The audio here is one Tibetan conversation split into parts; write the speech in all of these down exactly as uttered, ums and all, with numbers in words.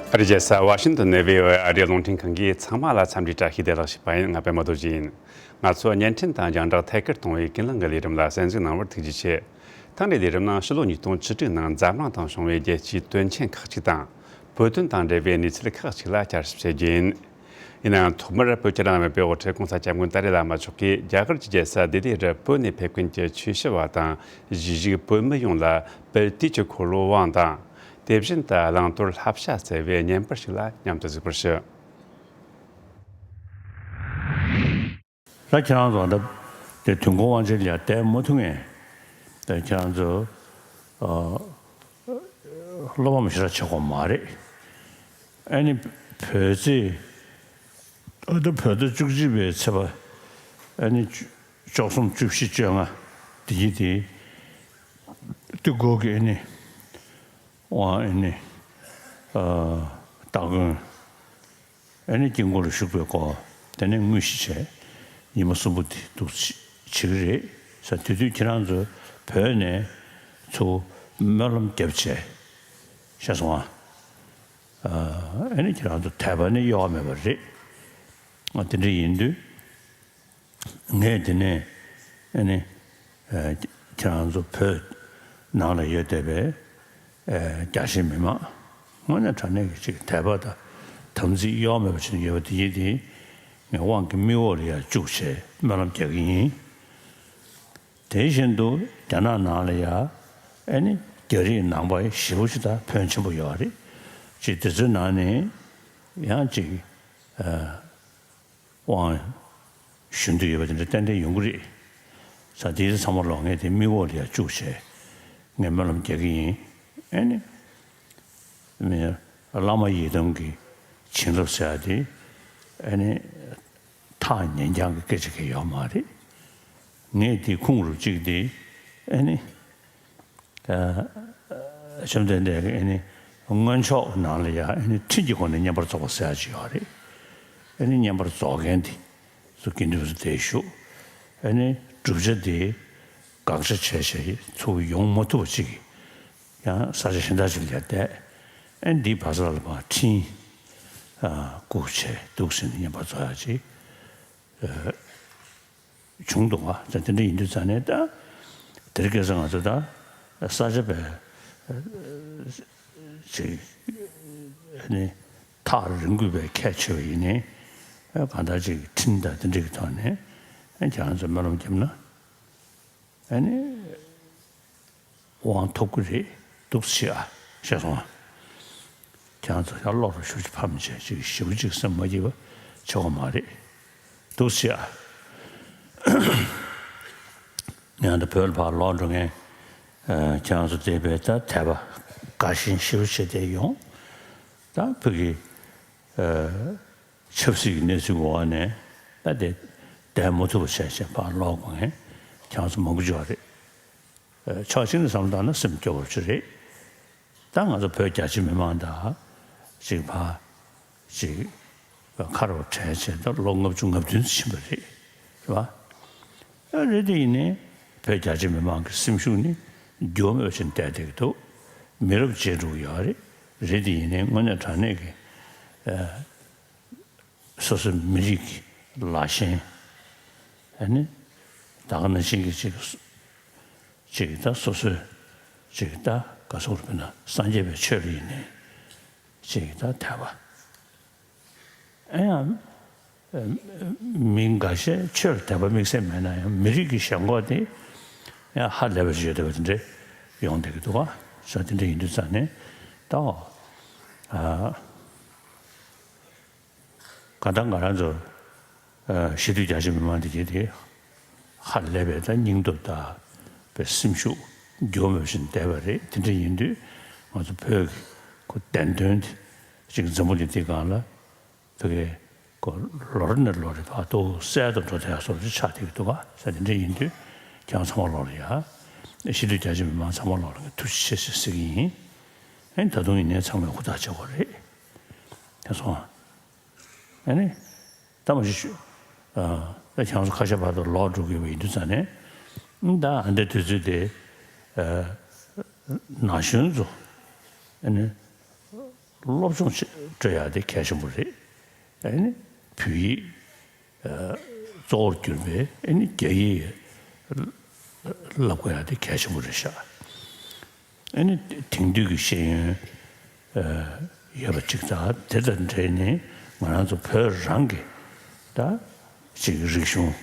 ཨ་རི་རྒྱལ་ས་ཝ་ཤིང་ཏོན་ནས་བྷི་ཨོ་ཨེ་ཨ་རིའི་རླུང་འཕྲིན་ཁང་གིས་ཚང་མ་ལ་འཚམས་འདྲི་བཀྲ་ཤིས་བདེ་ལེགས་ཞུས་པ་ཡིན། ང་པད་མ་རྡོ་རྗེ་ཡིན། ང་ཚོ་བརྙན་འཕྲིན་དང་རྒྱང་བསྒྲགས་ཐད་ཀར་གཏོང་བའི་ཀུན་གླེང་གི་ལས་རིམ་ལ་གསན་གཟིགས་གནང་བར་ཐུགས་རྗེ་ཆེ། ཐེངས་འདིའི་ལས་རིམ་ནང་ཕྱི་ལོ་ཉིས་སྟོང་བཅུ་དྲུག་ནང་འཛམ་གླིང་སྟེང་བྱུང་བའི་རྒྱལ་སྤྱིའི་དོན་རྐྱེན་ཁག་ཅིག་དང་། བོད་དོན་དང་འབྲེལ་བའི་གནས་ཚུལ་ཁག་ཅིག་ལ་བསྐྱར་ཞིབ་བྱེད་རྒྱུ་ཡིན། ཡིན་ནའང་ཐོག་མར་བོད་ཀྱི་རང་དབང་མེད་པའི་དབུ་ཁྲིད་༸གོང་ས་༸སྐྱབས་མགོན་ཏཱ་ལའི་བླ་མ་མཆོག་གིས་རྒྱ་གར་གྱི་རྒྱལ་ས་ལྡི་ལི་རུ་བོད་ནས་ཕེབས་མཁན་གྱི་ཆོས་ཞུ་བ་དང་གཞིས་བཞུགས་བོད་མི་ཡོངས་ལ་དཔལ་དུས་ཀྱི་འཁོར་ལོའི་དབང་དང་། དེ་བཞིན་དུ་བླང་དོར་བསླབ་བྱ་ཟེར་བའི་བརྙན་པར་ཞིག་ལ་མཉམ་དུ་གཟིགས་པར་ཞུ། ད་ཁྱེད་རང་ཚོ་ད་དེ་དུས་འཁོར་དབང་ཆེན་ལ་བསྡད་མ་ཐུབ་མཁན་དེ་ཁྱེད་རང་ཚོ་ཨ་བློ་ཕམ་ཞེ་དྲག་བྱེད་དགོས་མ་རེད། ཨ་ནི་བོད་ཚེས་ཨ་ད་བོད་ཟླ་བཅུ་གཅིག་པའི་ཚེས་པ་ཨ་ནི་བཅུ་བཅུ་གསུམ་བཅུ་བཞི་བཅོ་ལྔ་དེ་གི་དེ་དུས་འཁོར་གྱི་ཨ་ནི་དབང་ཨ་ནི་ཨ་སྟ་གོན། ཨ་ནི་དཀྱིལ་འཁོར་ལ་བཞུགས་པའི་སྐོར། དེ་ནས་དངོས་གཞི་བྱས། ཉི་མ་གསུམ་པོ་དེ་འདུག་བྱེད་ཀྱི་རེད་ཟེར། དེ་དུས་ཁྱེད་རང་ཚོ་བོད་ནས་ཚུར་སྨོན་ལམ་བརྒྱབ་བྱས་ཤེས་སོང་ཨ། ཨ་ནི་ཁྱེད་རང་ཚོ་དད་པ་ནི་གཡོ་བ་མེད་པ་རེད། ཨ་དེ་འདྲ་ཡིན་དུས། ངས་དེ་ནས་ཨ་ནི་ཨ་ཁྱེད་རང་ཚོ་བོད་ནང་ལ་ཡོད་བསྡད་པའི་ཨ་རྒྱ་ཆེ་མི་མང་དངོས་གནས་དྲང་གནས་ཀྱི་ཅིག་དད་པ་དང་དམ་ཚིག་གཡོ་བ་མེད་པ་བྱེད་ཀྱི་ཡོད་པ་དེ་ཡིན་དེ་ངས་དབང་གི་མིག་འོག་ལ་ཡར་བཅུག་བྱས་སྨོན་ལམ་རྒྱག་གི་ཡིན། དེ་བཞིན་དུ་རྒྱ་ནག་ནང་ལ་ཡ་ཨ་ནི་རྒྱ་རིགས་ནང་པ་ཞེ་པོ་ཅིག་དང་ཕོན་ཆེན་པོ་ཡོད་རེད། ཅིག་དེ་ཚོའི་ནང་ནས་ཡང་ཅིག་ཨ། དབང་ཞུ་འདོད་ཡོད་པ་དེ་འདྲ་ཏན་ཏན་ཡོང་གི་རེད། ས་དེའི་ཚང་མ་ལོག་ངས་དེ་མིག་འོག་ལ་ཡར་བཅུག་བྱས་ངས་སྨོན་ལམ་རྒྱག་གི་ཡིན། ཨེ་ནི་མི་བླ་མ་ཡི་དམ་གྱི་བྱིན་རླབས་ཟེར་ཡ་དེ་ཨེ་ནི་ཐག་ཉེ་རྐྱང་གི་སྐད་ཆ་གང་ཡོད་མ་རེད། ངས་དེ་ཁུངས་རུ་གཅིག་དེ་ཨེ་ནི། བཅོམ་ལྡན་འདས་ཀྱིས་ཨ་ནི་མངོན་ཕྱོགས་ནང་ལ་ཡང་ཨ་ནི་ཁྲིད་ཀྱི་སྒོ་ནས་བསྙེན་པར་རྫོགས་པ་ཟེར་ཡ་ཅིག་ཡོད་རེད། ཨ་ནི་བསྙེན་པར་རྫོགས་མཁན་དེ་ཚོ་དགེ་འདུན་ཚོ་དེར་བཞུགས། ཨ་ནི་བསྒྲུབ་བྱ་དེ་དགག་བྱ་བྱས་བྱས་ཚུར་ཡོང་མ་ཐུབ་པ་ཅིག་ཡང་ས་ཆ་གཞན་དག་ཅིག་ལ་བསྡད། ཨ་ནི་འདིའི་བར་ས་ལ་མར་ཁྲིད་བཀུག་བྱས་འདུག་ཟེར་ནས་བསྙེན་པར་རྫོགས་ཡ་ཅིག་བྱུང་འདུག་ག་ད་དེ་འདྲ་ཡིན་དུས་ཙང་ནས་ད་དེར་སྐད་ཆ་ང་ཚོ་ད་ས་ཆ་བས་ཅིག་ནི་ཐག་རིང་དགོས་པའི་ཁྱད་ཆོས་ཡིན་ནའི་གང་ལྟར་ཅིག་ཁྲིམས་དང་དེ་འདྲ་གི་ཐོག་ནས་ཁྱེད་རང་ཚོ་སྨོན་ལམ་བརྒྱབ་ན་ཨ་ནི། དབང་ཐོབ་ཀྱི་རེད། འདུག་སེ་བྱེད་ཨ། ཤེས་སོང་ཨ། ཁྱེད་རང་ཚོ་ཡར་ལོག་རུ་ཞུ་ཅིག་ཕམ་བྱས་ཅིག་ཞེ་པོ་ཅིག་སེམས་མ་སྐྱིད་པ་བྱེད་དགོས་མ་རེད། འདུག་སེ་བྱེད་ཨ། ང་ད་བོད་ལ་ཕར་ལོག་འགྲོ་མཁན་ཨ་ཁྱེད་རང་ཚོ་དེ་བས་ད་དད་པ་དགའ་ཞེན་ཞེ་པོ་བྱས་བསྡད་ཡོང་། ད་བོད་ཀྱི་ཨ་ཆབ་སྲིད་ཀྱི་གནས་ཚུལ་འོག་ནས་ད་དེ་བསྡད་མ་ཐུབ་པ་བྱས་བྱས་ཕར་ལོག་དགོས་མཁན་ཁྱེད་རང་ཚོ་མང་པོ་ཅིག་ཡོད་རེད། ཕྱོགས་གཅིག་ནས་བསམ་བློ་བཏང་ན་སེམས་སྐྱོ་བོ་ཅིག་རེད། ད་ང་ཚོ་བོད་རྒྱ་ཆེ་མི་མང་དང་ཅིག་ཕར་ཅིག་ཁ་རོག་བྲལ་བྱས་ད་ལོ་ལྔ་བཅུ་ང་བདུན་ཙམ་ཕྱིན་པ་རེད། རེད་བ། ཨ་རེད་དེ་ཡིན་ནའི་བོད་རྒྱ་ཆེ་མི་མང་གི་སེམས་ཤུགས་ནི་འགྱུར་བ་མེད་པ་ཞིག་བསྡད་བསྡད་ཀྱི་འདུག་མི་རབས་བརྗེ་འགྲོ་གི་ཡོད་རེད། རེད་དེ་ཡིན་ནའི་དངོས་གནས་དྲང་གནས་ཀྱི་ཨ། སོ་སོའི་མི་རིགས་ཀྱི་ལ་ཞེན། ཨ་ནི་ད་ག་ནང་བཞིན་གྱི་ཅིག་ཅིག་ད་སོ་སོའི་ཅིག་ད་ག་སོགས་རུ་དཔེར་ན་སངས་རྒྱས་པའི་ཆོས་ལ་ཡིན་ནའི་ཅིག་ད་དད་པ། ཨ་ཡང་མི་འགའ་ཤས་ཆོས་ལ་དད་པ་དམིགས་བསལ་མེད་ན་ཡང་མི་རིགས་ཀྱི་ཞེན་ཁོག་དེ་ཡང་ཧ་ལས་པ་ཞིག་ཡོད་བསྡད་པ་དེ་འདྲ་ཡོང་བསྡད་ཀྱི་འདུག་ག་ས་དེ་འདྲ་ཡིན་དུས་ཙང་ནས་ད་ཨ། གང་ལྟར་ང་རང་ཚོ་ཨ་སྤྱི་འཐུས་རྒྱ་ཆེ་མི་མང་དེ་གྱད་དེ་ཧ་ལས་པའི་ད་སྙིང་སྟོབས་དང་པའི་སེམས་ཤུགས་འགྱུར་བ་མེད་པ་ཞིག་བསྡད་པ་རེད། དེ་འདྲ་ཡིན་དུས་ང་ཚོ་བོད་ཀྱི་ཁོ་བདེན་དོན་དེ་ཅིག་འཛམ་བུ་གླིང་འདིའི་སྒང་ལ་བོད་ཀྱི་ཁོ་ལོ་རེ་ནས་ལོ་རེ་བར་དུ་གསལ་དུ་འགྲོ་བསྡད་ཡ་བཟོ་འདྲ་ཆགས་བསྡད་ཀྱི་འདུག་ག་ས་དེ་འདྲ་ཡིན་དུས་ཁྱེད་རང་ཚང་མ་ལོག་ལ་ཡ་སྤྱི་འཐུས་རྒྱ་ཆེ་མི་མང་ཚང་མ་ལོག་ལ་ཐུགས་རྗེ་ཆེ་ཞེས་ཟེར་གྱི་ཡིན། ཨེ་ད་དུང་ཡིན་ནའི་ཚང་མས་ཧུར་ཐག་བྱེད་དགོས་རེད། ཁྱེད་སོང་། ཨ་ནི། ད་མ་གཞི་ཞུ། ཨ་ད་ཁྱེད་ཚོ་ཁ་ཤས་བར་དུ་ལོག་འགྲོ་དགོས་པ་ཡིན་དུས་ཙང་ནས། ཨ་ད་ཨ་འདྲའི་དུས་ཚོད་དེ། ཨ་ན་གཞོན་ཚོ། ཨ་ནི། སློབ་སྦྱོང་བྱེད་སྤྲོད་ཡག་དེ་གལ་ཆེན་པོ་རེད། ཨ་ནི་བོད་ཡིག་ཨ་གཙོ་བོར་གྱུར་པའི་ཨ་ནི་རྒྱ་ཡིག་བསླབ་དགོས་ཡག་དེ་གལ་ཆེན་པོ་རེད་ཤག་ཨ་ནི་དེང་དུས་ཀྱི་ཤེས་ཡོན་ཨ་ཡོད་པ་ཅིག་དང་། དེ་དང་འབྲེལ་ནས་ང་རང་ཚོ་བོད་རང་གི་ད་ཅིག་རིག་གཞུང་།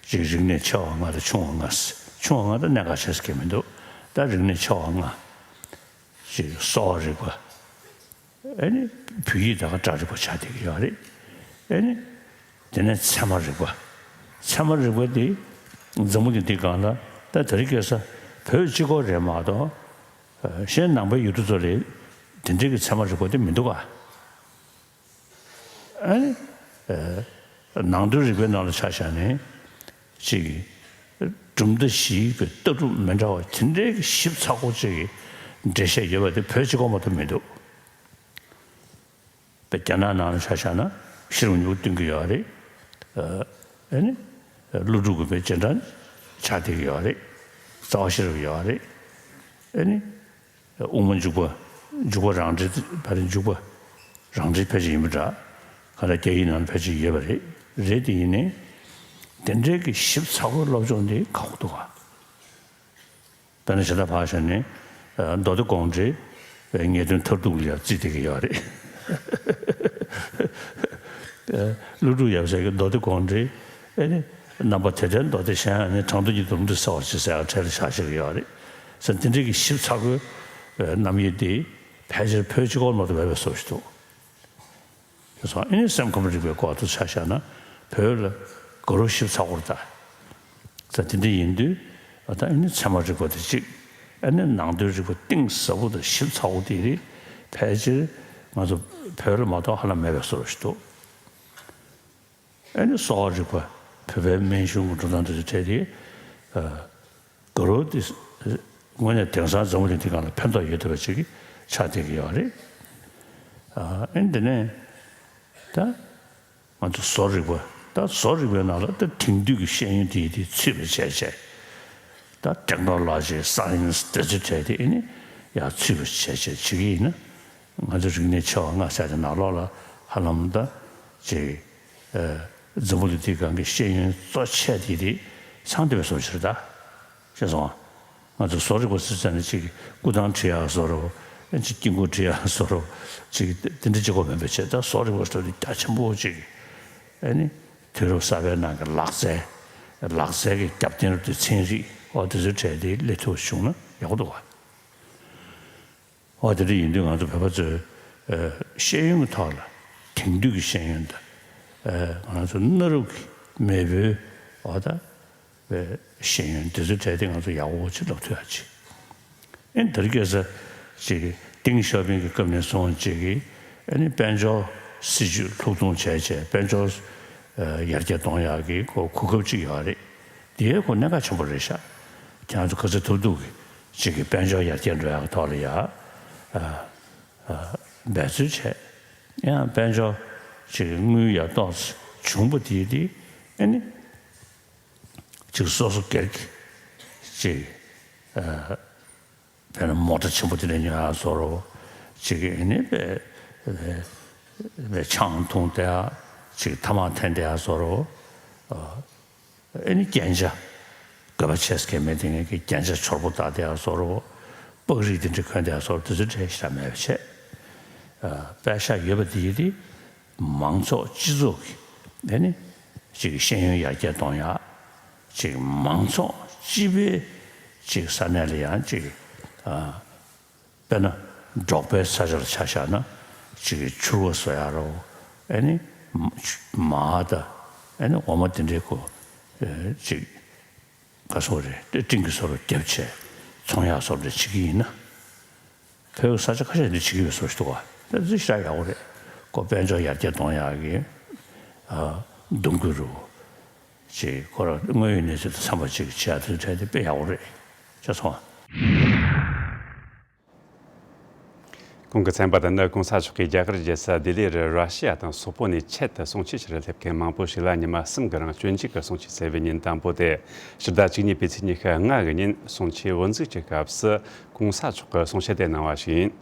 ཅིག་རིག་གནས་ཆེ་བ་ལྔ་དང་ཆུང་བ་ལྔ། ཆུང་བ་ལྔ་ད་གནད་འགག་ཆེ་ས་གང་ཡང་མི་འདུག་ད་རིག་གནས་ཆེ་བ་ལྔ། ཅིག་གསོ་བ་རིག་པ། ཨ་ནི་བོད་ཡིག་དང་སྒྲ་རིག་པ་ཆགས་བསྡད་ཀྱི་ཡོད་རེད། ཨ་ནི་དེ་ནས་ཚད་མ་རིག་པ། ཚད་མ་རིག་པ་དེ་འཛམ་བུ་གླིང་འདི་སྒང་ལ་ད་དེ་རིང་ཁ་སང་བོད་གཅིག་པོ་རེད་མ་གཏོགས། ཨ་གཞན་ནང་པའི་ཡུལ་གྲུ་ཚོ་ལ་དེ་འདྲའི་གི་ཚད་མ་རིག་པ་དེ་མི་འདུག་ག་ཨ་ནི་ཨ་ནང་དོན་རིག་པའི་ནང་ལ་ཆ་བཞག་ནས་ཅིག་གྲུབ་མཐའ་བཞིའི་གི་ལྟ་གྲུབ་མི་འདྲ་བ་དེ་འདྲའི་གི་ཞིབ་ཚགས་པོ་ཅིག་གི་འགྲེལ་བཤད་ཡོད་པ་དེ་བོད་གཅིག་པོ་མ་གཏོགས་མི་འདུག་པའི་རྒྱ་ནག་ནང་ལ་ཆ་བཞག་ན་ཤེས་རབ་སྙིང་པོ་སྟོན་གྱི་ཡོད་རེད། ཨ་ནི་ཀླུ་སྒྲུབ་ཀྱི་པའི་རྗེས་འབྲང་ཆགས་བསྡད་ཀྱི་ཡོད་རེད། རྩ་བ་ཤེས་རབ་ཡོད་རེད། ཨ་ནི་དབུ་མ་འཇུག་པ། འཇུག་པ་རང་འགྲེལ། ཕ་རི་འཇུག་པ་རང་འགྲེལ་ཕལ་ཆེར་ཡིན་པ་འདྲ། ག་ལ་རྒྱ་ཡིག་ནང་ཕལ་ཆེར་ཡོད་པ་རེད། རེད་དེ་ཡིན་ནའི་དེ་འདྲའི་གི་ཞིབ་ཚགས་པོའི་སློབ་སྦྱོང་དེ་ཁག་པོ་འདུག་ག་དཔེར་ན་ཇི་ལྟར་ཕར་བཞག་ནས་མདོ་སྡེ་དགོངས་འགྲེལ་ངེས་དོན་མཐར་ཐུག་ལ་ཡང་བརྩིས་བསྡད་ཀྱི་ཡོད་རེད། ཀླུ་སྒྲུབ་ཡབ་སྲས་ཀྱི་མདོ་སྡེ་དགོངས་འགྲེལ། ཨེ་ནི་རྣམ་པ་དེ་ལྟར་མདོ་སྡེ་གཞན་ཡང་ནི། གྲངས་མདོ་གཉིས་སྡོམ་འགྲེལ་གསལ་བར་བྱེད་ཟེར་ཡག་གྲས་ལ་བཞག་བཞག་གི་ཡོད་རེད། ཟེར་དེ་འདྲའི་གི་ཞིབ་ཚགས་པོའི་རྣམ་དབྱེ་དེ་ཕལ་ཆེར་བོད་གཅིག་པོ་མ་གཏོགས་མེད་པའི་བཟོ་ཞིག་འདུག་སོང་། ཨེ་ནི་སེམས་ཁམས་རིག་པའི་སྐོར་དུ་ཆ་བཞག་ན་བོད་ལ་དགའ་རབ་ཞིབ་ཚགས་པོ་རེད་ད། ས་དེ་འདྲ་ཡིན་དུས་ད་ཨེ་ནི་ཚད་མ་རིག་པ་དེ་གཅིག་ཨེ་ནི་ནང་དོན་རིག་པ་གཏིང་ཟབ་པོ་དང་ཞིབ་ཚགས་པོ་དེ་རིགས་ཕལ་ཆེར་ང་ཚོ་བོད་ལ་མ་གཏོགས་ཧ་ལམ་མེད་པའི་བཟོ་ཞིག་འདུག་ཨེ་ནི་གསོ་བ་རིག་པ། བོད་པའི་སྨན་གཞུང་གི་འགྲོ་སྟངས་དེ་ཚོ་གྲས་དེ། དགའ་རབ་དེ་དངོས་གནས་དེང་སང་འཛམ་བུ་གླིང་འདི་སྒང་ལ་ཕན་ཐོགས་ཡོད་བསྡད་པ་ཅིག་ཆགས་བསྡད་ཀྱི་ཡོད་རེད། ཨ་ཨེ་འདི་ནས་ད་ང་ཚོ་བཟོ་རིག་པ། ད་བཟོ་རིག་པའི་ནང་ལ་ད་དེང་དུས་ཀྱི་ཤེས་ཡོན་དེ་དེ་ཚུད་པ་བྱས་བྱས། ད་ཊེག་ནོ་ལོ་ཇི། སའེན་སི་དེ་ཚོ་གྲས་དེ་ཨེ་ནི་ཡང་ཚུད་པ་བྱས་བྱས་བྱེད་ཀྱི་ཡིན་ན། ང་ཚོ་རིག་གནས་ཆེ་བ་ལྔ་ཆ་དེ་ནང་ལོགས་ལ་ཧ་ལམ་ད་ཅིག་འཛམ་བུ་གླིང་འདིའི་སྒང་གི་ཤེས་ཡོན་གཙོ་ཆེ་དེ་དེ་ཚང་བསྡད་པའི་བཟོ་ཞིག་རེད་ད། ཤེས་སོང་ང་ཚོ་བཟོ་རིག་པ་ཟེར་ཙམ་ནས་ཅིག་སྐུ་ཐང་བྲི་ཡག་བཟོ་འདྲ་བོ། ཅིག་དཀྱིལ་འཁོར་བྲི་ཡག་བཟོ་འདྲ་བོ། ཅིག་དེ་འདྲ་གཅིག་པོ་མིན་པ་བྱས། ད་བཟོ་རིག་པ་ཟེར་དུས་རྒྱ་ཆེན་པོ་ཅིག་ཨེ་ནི་དུས་རབས་གསར་པའི་ནང་གི་ལག་རྩལ། ལག་རྩལ་གྱི་རྒྱབ་རྟེན་རུ་དེ་ཚན་རིག་འོ་དེ་ཚོའི་གྲས་དེ་སླེབས་ཐུབ་བྱུང་ན་ཡག་པོ་འདུག་བ། འོ་དེ་འདྲ་ཡིན་དུས་ང་ཚོ་བོད་པ་ཚོས་ཤེས་ཡོན་གྱི་ཐོག་ལ་དེང་དུས་ཀྱི་ཤེས་ཡོན་དང་། ང་ཚོ་གནའ་རབས་ཀྱི་མེས་པོའི་འོ་ད་ཤེས་ཡོན་དེ་ཚོའི་གྲས་དེ་ང་ཚོ་ཡག་པོ་ཅིག་ལབ་ཐུབ་ཡག་ཅིག་ཨེ་ནི་དེ་རིང་ཁ་སང་ཅིག་ཏིང་ཞའོ་ཕིང་གི་སྐབས་ནས་བཟུང་ཅིག་གིས་ཨེ་ནི་དཔལ་འབྱོར་སྲིད་ཇུས་ལྷུག་གཏོང་བྱས་བྱས། དཔལ་འབྱོར་ཡར་རྒྱས་གཏོང་ཡག་གི་གོ་གོ་སྐབས་ཅིག་ཡོད་རེད། དེའི་གོ་གནད་འགག་ཆེན་པོ་རེད་ཤག་ཁྱེད་རང་ཚོ་ག་ཚོད་ཐུབ་ཐུབ་ཀྱིས་ཅིག་གིས་དཔལ་འབྱོར་ཡར་རྒྱས་འགྲོ་ཡག་གི་ཐོག་ལ་ཡ་འབད་རྩོལ་བྱས། ཡང་དཔལ་འབྱོར་ཅིག་དངུལ་ཡར་ཏོག་ཙམ་བྱུང་པ་དེ་དེ་ཨེ་ནི། ཅིག་སོ་སོ་སྒེར་གྱི་ཅིག་ཨ་དཔེར་ན་མོ་ཊ་ཆེན་པོ་དེ་འདྲ་ཉོ་ཡག་བཟོ་འདྲ་བོ། ཅིག་ཨེ་ནི་པའི་པའི་ཆང་འཐུང་བསྡད་ཡག་ཅིག་ཐ་མག་འཐེན་བསྡད་ཡག་བཟོ་འདྲ་བོ། ཨ་ཨེ་ནི་རྒྱན་ཆ་དགོས་པ་ཆེ་ས་གང་མེད་དེ་ངས་ཀྱི་རྒྱན་ཆ་ཕྱུར་པོ་བཏགས་བསྡད་ཡག་བཟོ་འདྲ་བོ། པགས་རིགས་དེ་འདྲ་གོན་བསྡད་ཡག་བཟོ་འདྲ་དེ་ཚོ་འདྲ་ཞིག་མེད་པ་བྱས། ཨ་པད་ཤག་ཡོད་པ་དེ་ཡིན་དེ། མང་ཚོགས་སྤྱི་ཚོགས་ཀྱི་ཨེ་ནི་ཅིག་ཤེས་ཡོན་ཡར་རྒྱས་གཏོང་ཡག་ཅིག་མང་ཚོགས་སྤྱི་པའི་ཅིག་ས་གནས་ལ་ཡང་ཅིག་ཨ་དཔེར་ན་འབྲོག་པའི་ས་ཆ་ལ་ཆ་བཞག་ན་ཅིག་ཕྱུར་བ་བཟོ་ཡག་རོ། ཨེ་ནི་མ་དང་ཨེ་ནི་འོ་མ་དེ་འདྲའི་གོ་ཅིག་ག་སོགས་རེད། སྤྲིན་གྱི་བཟོ་འདྲ་བརྒྱབ་བྱས་ཚོང་ཡག་བཟོ་འདྲ་བྱེད་ཀྱི་ཡིན་ན། བོད་ས་ཆ་ཁ་ཤས་འདི་བྱེད་ཀྱི་ཡོད་བཟོ་ཞིག་འདུག་བ། དེ་ཚོ་ཞེ་དྲག་ཡག་པོ་རེད། ཁོ་དཔལ་འབྱོར་ཡར་རྒྱས་གཏོང་ཡག་གི་ཨ་འདུ་འགོད་རུ་ཅིག་ཁོ་རང་དངོས་ཡོད་གནས་ཚུལ་དང་འཚམས་པ་ཅིག་བྱེད་ཡག་དེ་ཚོ་གྲས་དེ་དཔེ་ཡག་པོ་རེད། ཤེས་སོང་ཨ། གོང་གི་ཚན་པ་འདི་ནི་གོང་ས་མཆོག་གིས་རྒྱ་གར་རྒྱལ་ས་ལྡི་ལི་རུ་ར་ཤི་ཡ་དང་སོག་པོ་ནས་ཆེད་དུ་གསུང་ཆོས་ཕྱིར་སླེབས་མཁན་མང་པོ་ཞིག་ལ་ཉི་མ་གསུམ་གྱི་རིང་སྤྱོད་འཇུག་གི་གསུང་ཆོས་སྩལ་བའི་ཉིན་དང་པོ་སྟེ། ཕྱི་ཟླ་བཅུ་གཉིས་པའི་ཚེས་ཉི་ཤུ་ལྔ་གི་ཉིན་གསུང་ཆོས་བོད་འཛུགས་ཀྱི་སྐབས་སུ་གོང་ས་མཆོག་གིས་གསུང་བཤད་དེ་གནང་བ་ཞིག་ཡིན།